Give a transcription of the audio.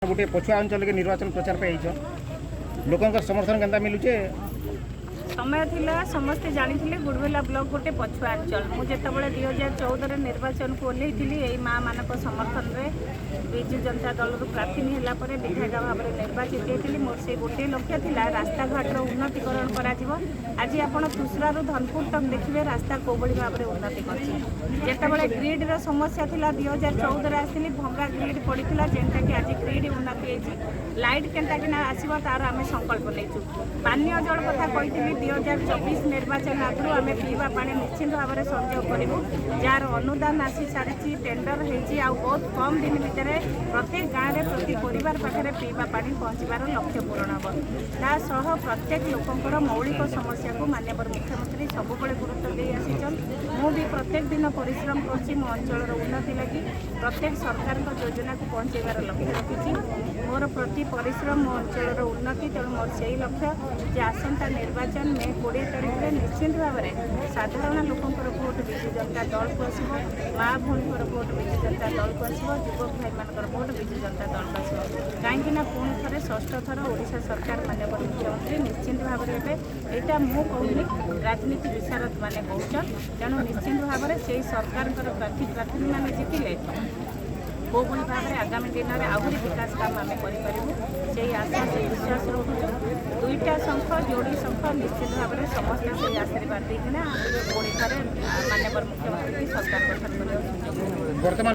ଗୋଟେ ପଛୁଆ ଅଞ୍ଚଳକେ ନିର୍ବାଚନ ପ୍ରଚାର ପାଇଁ ଆଇଛ, ଲୋକଙ୍କ ସମର୍ଥନ କେନ୍ତା ମିଲୁଛେ? ସମୟ ଥିଲା, ସମସ୍ତେ ଜାଣିଥିଲେ ଗୁଡ଼ଭେଲା ବ୍ଲକ ଗୋଟେ ପଛୁଆ ଅଞ୍ଚଳ। ମୁଁ ଯେତେବେଳେ 2014ରେ ନିର୍ବାଚନକୁ ଓହ୍ଲେଇଥିଲି, ଏଇ ମା ମାନଙ୍କ ସମର୍ଥନରେ ବିଜୁ ଜନତା ଦଳରୁ ପ୍ରାର୍ଥିନୀ ହେଲା ପରେ ବିଧାୟିକା ଭାବରେ ନିର୍ବାଚିତ ହେଇଥିଲି। ମୋର ସେଇ ଗୋଟିଏ ଲକ୍ଷ୍ୟ ଥିଲା, ରାସ୍ତାଘାଟର ଉନ୍ନତିକରଣ କରାଯିବ। ଆଜି ଆପଣ ତୁଷରାରୁ ଧନପୁର ତକ ଦେଖିବେ, ରାସ୍ତା କୋଉଭଳି ଭାବରେ ଉନ୍ନତି କରିଛି। ଯେତେବେଳେ ଗ୍ରିଡ୍ର ସମସ୍ୟା ଥିଲା, 2014ରେ ଆସିଥିଲି, ଭଙ୍ଗା ଗ୍ରିଡ୍ ପଡ଼ିଥିଲା, ଯେନ୍ଟାକି ଆଜି ଗ୍ରିଡ୍ ଉନ୍ନତି ହେଇଛି। ଲାଇଟ୍ କେନ୍ତା କିନା ଆସିବ, ତାର ଆମେ ସଂକଳ୍ପ ନେଇଛୁ। ପାନୀୟ ଜଳ କଥା କହିଥିଲି, 2024 ନିର୍ବାଚନ ଆଗରୁ ଆମେ ପିଇବା ପାଣି ନିଶ୍ଚିତ ଭାବରେ ସଂଯୋଗ କରିବୁ, ଯାହାର ଅନୁଦାନ ଆସି ସାରିଛି, ଟେଣ୍ଡର ହେଇଛି ଆଉ ବହୁତ କମ୍ ଦିନ ଭିତରେ ପ୍ରତ୍ୟେକ ଗାଁରେ ପ୍ରତି ପରିବାର ପାଖରେ ପିଇବା ପାଣି ପହଞ୍ଚିବାର ଲକ୍ଷ୍ୟ ପୂରଣ ହେବ। ତା ସହ ପ୍ରତ୍ୟେକ ଲୋକଙ୍କର ମୌଳିକ ସମସ୍ୟାକୁ ମାନ୍ୟବର ମୁଖ୍ୟମନ୍ତ୍ରୀ ସବୁବେଳେ ଗୁରୁତ୍ୱ ଦେଇ ଆସିଛନ୍ତି। ମୁଁ ବି ପ୍ରତ୍ୟେକ ଦିନ ପରିଶ୍ରମ କରୁଛି ମୋ ଅଞ୍ଚଳର ଉନ୍ନତି ଲାଗି। ପ୍ରତ୍ୟେକ ସରକାରଙ୍କ ଯୋଜନାକୁ ପହଞ୍ଚାଇବାର ଲକ୍ଷ୍ୟ ରଖିଛି। ମୋର ପ୍ରତି ପରିଶ୍ରମ ମୋ ଅଞ୍ଚଳର ଉନ୍ନତି। ତେଣୁ ମୋର ସେଇ ଲକ୍ଷ୍ୟ ଯେ ଆସନ୍ତା ନିର୍ବାଚନ ମେ 20 ତାରିଖରେ ନିଶ୍ଚିତ ଭାବରେ ସାଧାରଣ ଲୋକଙ୍କର ଭୋଟ ବିଜୁ ଜନତା ଦଳକୁ ଆସିବ, ମା ଭଉଣୀଙ୍କର ଭୋଟ ବିଜୁ ଜନତା ଦଳକୁ ଆସିବ, ଯୁବକ ଭାଇମାନଙ୍କର ଭୋଟ ବିଜୁ ଜନତା ଦଳକୁ ଆସିବ। କାହିଁକି ନା ପୁଣି ଥରେ ଷଷ୍ଠ ଥର ଓଡ଼ିଶା ସରକାର ମାନ୍ୟବର ମୁଖ୍ୟମନ୍ତ୍ରୀ ନିଶ୍ଚିତ ଭାବରେ ହେବେ। ଏଇଟା ମୁଁ କହୁନି, ରାଜନୀତି ବିଶାରଦ ମାନେ କହୁଛନ୍। ତେଣୁ ନିଶ୍ଚିତ ଭାବରେ ସେଇ ସରକାରଙ୍କର ପ୍ରାର୍ଥୀ ପ୍ରାର୍ଥିନୀମାନେ ଜିତିଲେ କୋଉଭଳି ଭାବରେ ଆଗାମୀ ଦିନରେ ଆହୁରି ବିକାଶ କାମ ଆମେ କରିପାରିବୁ, ସେଇ ଆଶା, ସେଇ ବିଶ୍ୱାସ ରଖୁଛୁ। ଦୁଇଟା ଶଙ୍ଖ, ଯୋଡ଼ି ଶଙ୍ଖ, ନିଶ୍ଚିତ ଭାବରେ ସମସ୍ତେ ସେଇ ଆଶୀର୍ବାଦ ଦେଇକିନା ପୁଣି ଥରେ ମାନ୍ୟବର ମୁଖ୍ୟମନ୍ତ୍ରୀ ସରକାର ଗଠନ କରିବାକୁ ସୁଯୋଗ ବର୍ତ୍ତମାନ